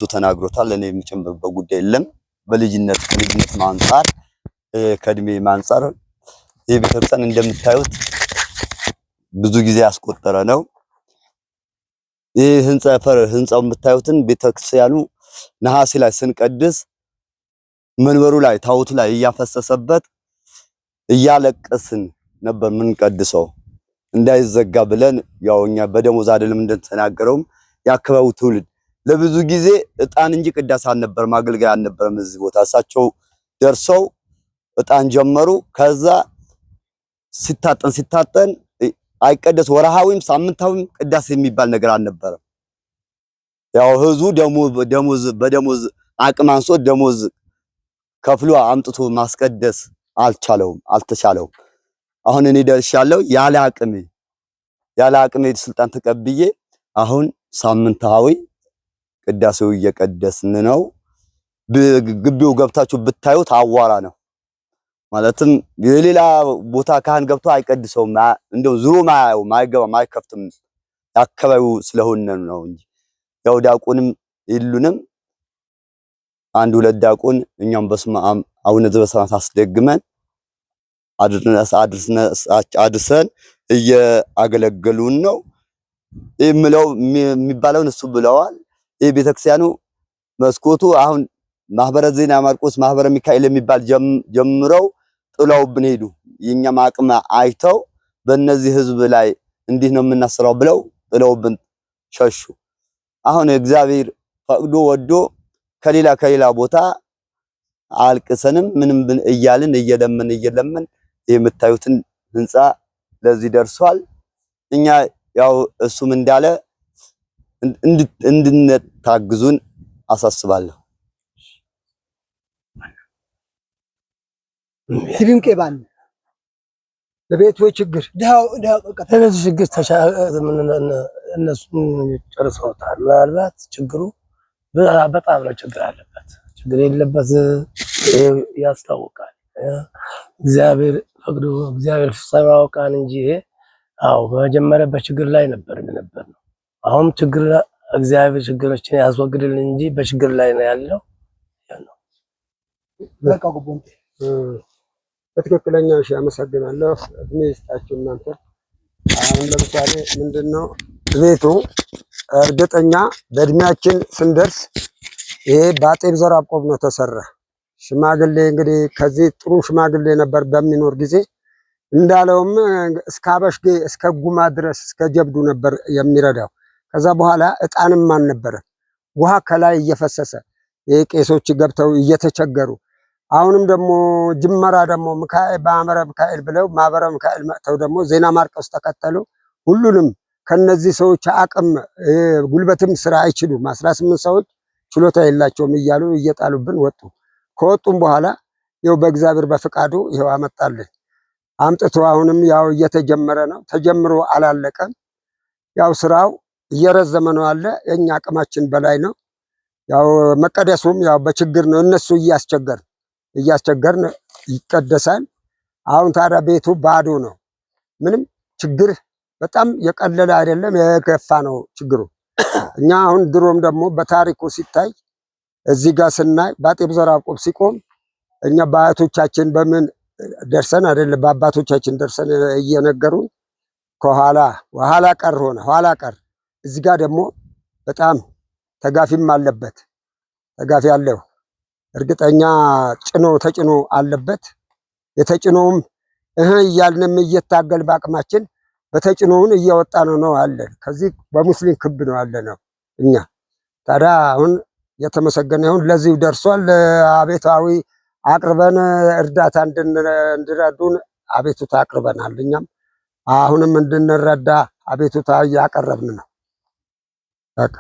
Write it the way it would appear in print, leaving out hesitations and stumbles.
ተናግሮታል። እኔ የምጨምርበት ጉዳይ የለም። በልጅነት ከልጅነት አንጻር ከእድሜ አንጻር ይህ ቤተክርስቲያን እንደምታዩት ብዙ ጊዜ ያስቆጠረ ነው። ይህ ህንጻ ህንጻው የምታዩትን ቤተክርስቲያኑ ነሐሴ ላይ ስንቀድስ መንበሩ ላይ ታቦቱ ላይ እያፈሰሰበት እያለቀስን ነበር ምንቀድሰው እንዳይዘጋ ብለን። ያው እኛ በደሞዝ አይደለም፣ እንደተናገረውም የአካባቢው ትውልድ ለብዙ ጊዜ እጣን እንጂ ቅዳሴ አልነበረም፣ አገልጋይ አልነበረም እዚህ ቦታ። እሳቸው ደርሰው እጣን ጀመሩ። ከዛ ሲታጠን ሲታጠን አይቀደስ፣ ወርሃዊም ሳምንታዊም ቅዳሴ የሚባል ነገር አልነበረም። ያው ህዝቡ ደሞዝ በደሞዝ አቅም አንሶ ደሞዝ ከፍሎ አምጥቶ ማስቀደስ አልቻለውም፣ አልተቻለውም። አሁን እኔ ደርሻለሁ። ያለ አቅሜ ስልጣን ተቀብዬ አሁን ሳምንታዊ ቅዳሴው እየቀደስን ነው። ግቢው ገብታችሁ ብታዩት አዋራ ነው። ማለትም የሌላ ቦታ ካህን ገብቶ አይቀድሰውም። እንደው ዙሮ ማያየውም፣ አይገባም፣ አይከፍትም። አካባቢው ስለሆነ ነው እንጂ ያው ዲያቆንም የሉንም። አንድ ሁለት ዲያቆን እኛም በስመ አብ አቡነ ዘበሰማያት አስደግመን አድርሰን እየአገለገሉን ነው። የምለው የሚባለውን እሱ ብለዋል። ይህ ቤተክርስቲያኑ መስኮቱ አሁን ማህበረ ዜና ማርቆስ፣ ማህበረ ሚካኤል የሚባል ጀምረው ጥለውብን ሄዱ። የኛም አቅም አይተው በእነዚህ ህዝብ ላይ እንዲህ ነው የምናሰራው ብለው ጥለውብን ሸሹ። አሁን እግዚአብሔር ፈቅዶ ወዶ ከሌላ ከሌላ ቦታ አልቅሰንም ምንም እያልን እየለመን እየለመን የምታዩትን ህንፃ ለዚህ ደርሷል። እኛ ያው እሱም እንዳለ እንድንታግዙን አሳስባለሁ። ትድንቄ ባን ለቤቱ ችግር ለቤቱ ችግር እነሱን ጨርሰውታል። ምናልባት ችግሩ በጣም ነው፣ ችግር አለበት። ችግር የለበት ያስታውቃል። እግዚአብሔር ፈቅዶ እግዚአብሔር ፍጻሜ ያውቃል እንጂ ይሄ አዎ በመጀመሪያ በችግር ላይ ነበር ነበር ነው። አሁን ችግር እግዚአብሔር ችግሮችን ያስወግድልን እንጂ በችግር ላይ ነው ያለው። በቃ ጉቦን በትክክለኛ እሺ፣ አመሰግናለሁ። እድሜ ይስጣችሁ እናንተ። አሁን ለምሳሌ ምንድነው ቤቱ እርግጠኛ በእድሜያችን ስንደርስ ይሄ በአጤ ዘርዓ ያዕቆብ ነው ተሰራ። ሽማግሌ እንግዲህ ከዚህ ጥሩ ሽማግሌ ነበር በሚኖር ጊዜ፣ እንዳለውም እስከ አበሽጌ እስከ ጉማ ድረስ እስከ ጀብዱ ነበር የሚረዳው። ከዛ በኋላ እጣንም አልነበረ፣ ውሃ ከላይ እየፈሰሰ የቄሶች ገብተው እየተቸገሩ፣ አሁንም ደግሞ ጅመራ ደግሞ ሚካኤል በማህበረ ሚካኤል ብለው ማህበረ ሚካኤል መጥተው ደግሞ ዜና ማርቆስ ተከተሉ። ሁሉንም ከነዚህ ሰዎች አቅም ጉልበትም ስራ አይችሉም፣ 18 ሰዎች ችሎታ የላቸውም እያሉ እየጣሉብን ወጡ። ከወጡም በኋላ ይኸው በእግዚአብሔር በፍቃዱ ይኸው አመጣልን። አምጥቶ አሁንም ያው እየተጀመረ ነው። ተጀምሮ አላለቀም። ያው ስራው እየረዘመ ነው አለ። የኛ አቅማችን በላይ ነው። ያው መቀደሱም ያው በችግር ነው። እነሱ እያስቸገርን እያስቸገርን ይቀደሳል። አሁን ታዲያ ቤቱ ባዶ ነው። ምንም ችግር በጣም የቀለለ አይደለም፣ የከፋ ነው ችግሩ። እኛ አሁን ድሮም ደግሞ በታሪኩ ሲታይ እዚህ ጋር ስናይ በአጤ ዘርዓ ያዕቆብ ሲቆም እኛ በአያቶቻችን በምን ደርሰን አይደለም፣ በአባቶቻችን ደርሰን እየነገሩን ከኋላ ኋላ ቀር ሆነ፣ ኋላ ቀር። እዚህ ጋር ደግሞ በጣም ተጋፊም አለበት፣ ተጋፊ አለው እርግጠኛ ጭኖ ተጭኖ አለበት። የተጭኖውም እህ እያልንም እየታገል በአቅማችን በተጭኖውን እያወጣ ነው ነው አለን። ከዚህ በሙስሊም ክብ ነው አለ ነው እኛ። ታዲያ አሁን የተመሰገነ ይሁን ለዚሁ ደርሷል። አቤታዊ አቅርበን እርዳታ እንዲረዱን አቤቱታ አቅርበናል። እኛም አሁንም እንድንረዳ አቤቱታ እያቀረብን ነው። በቃ።